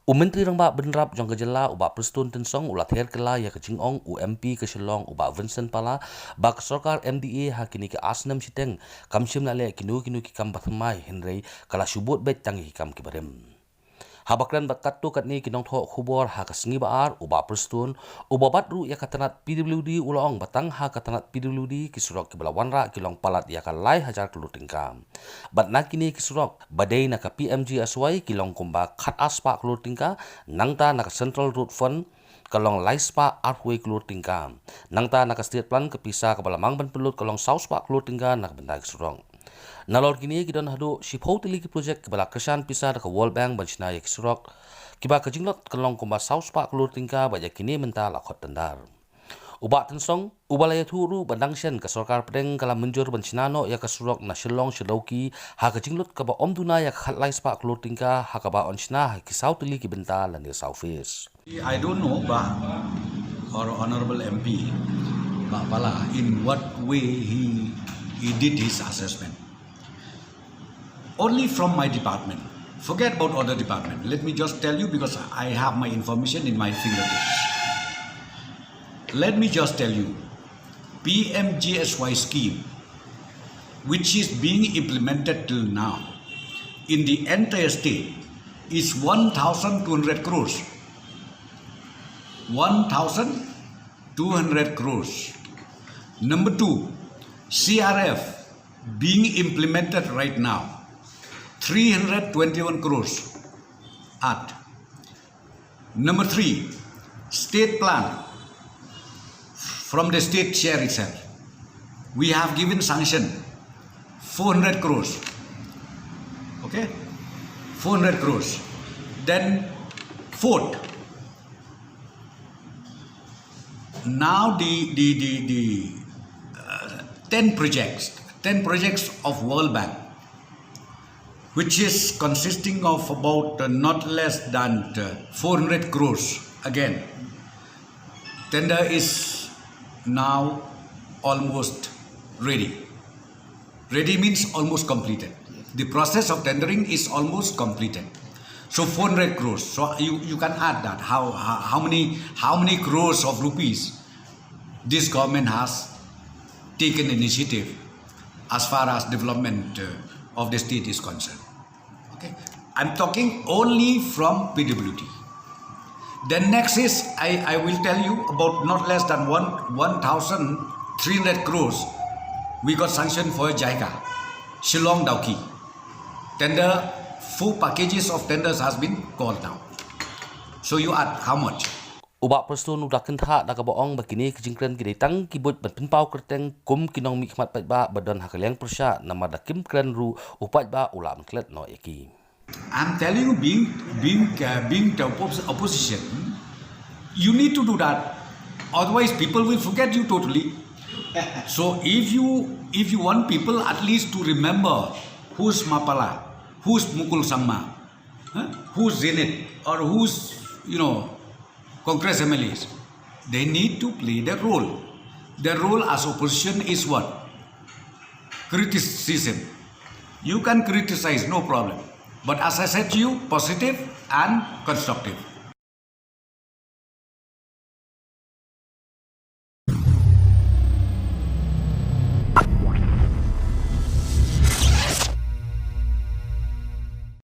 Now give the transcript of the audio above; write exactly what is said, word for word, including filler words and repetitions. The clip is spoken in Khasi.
U Myntri Rangbah Bynrap jong ka jylla, u Bah Prestone Tynsong, u la ther kylla ïa ka jingong u M P ka Shillong, u Bah Vincent Pala, ba ka sorkar M D A ha kine ki ar snem shiteng kam shym la leh kino kino ki kam ba thymmai, hynrei ka la shu bud beit tang ïa ki kam ki barim. Haba kren bad katto katne ki nongthoh khubor ha ka sngi ba ar, u Bah Prestone uba bat ruh ïa ka tnat P W D u la ong ba tang ha ka tnat P W D ki surok kiba la wanrah ki long palat ïa ka lai hajar klur tyngka. Bad na kine ki surok ba dei na ka P M G S Y ki long kumba khat ar spah klur tyngka, nangta na ka Central Road Fund ka long lai spah arphew wei klur tyngka. Nangta na ka State Plan ka pisa kaba la mang ban pynlut ka long saw spah klur tyngka na ka bynta ki surok. Nalor kine ki don haduh shiphew tylli ki projek kiba la kyrshan pisa da ka World Bank ban shna ïa ki surok, kiba ka jinglot ka long kumba saw spah klur tyngka, bad ïa kine mynta la khot tender. U Bah Tynsong uba la ïathuh ruh ba dang shen ka sorkar pdeng ka la mynjur ban shna noh ïa ka surok na Shillong sha Dawki ha ka jinglut kaba ym duna ïa ka khat lai spah klur tyngka, ha kaba yn shna ha ki saw tylli ki bynta lane saw phase. I don't know, Bah, or Honorable M P, Bah Pala, in what way he, he did his assessment. Only from my department. Forget about other department. Let me just tell you, because I have my information in my fingertips. Let me just tell you, P M G S Y scheme, which is being implemented till now in the entire state, is one thousand two hundred crores. One thousand two hundred crores. Number two, C R F being implemented right now, three hundred twenty-one crores at. Number three, state plan from the state share itself. We have given sanction four hundred crores. Okay? Four hundred crores. Then, fourth, now the, the, the, the uh, ten projects, ten projects of World Bank, which is consisting of about, uh, not less than, uh, four hundred crores. Again, tender is now almost ready. Ready means almost completed. The process of tendering is almost completed. So four hundred crores. So you, you can add that. How, how, how many, how many crores of rupees this government has taken initiative as far as development, uh, of the state is concerned. Okay. I'm talking only from P W D. Then next is, I, I will tell you about not less than one, one thousand three hundred crores we got sanctioned for JICA, Shillong Dawki. Tender, four packages of tenders has been called now. So you add how much? U Bah Prestone u da kynthah da kaba ong ba kine ki jingkren ki dei tang ki buit ban pynpaw kyrteng kum ki nongmihkhmat paidbah ba don ha ka liang pyrshah, namar da kim kren ruh u paidbah u lah ban klet noh ïa ki. I'm telling you, being, being, uh, being the oppos-, opposition, you need to do that. Otherwise, people will forget you totally. So if you, if you want people at least to remember who's Ma Pala, who's Mukul Sangma, huh? Who's Zenith, or who's, you know, Congress M L As, they need to play their role. Their role as opposition is what? Criticism. You can criticize, no problem. But as I said to you, positive and constructive.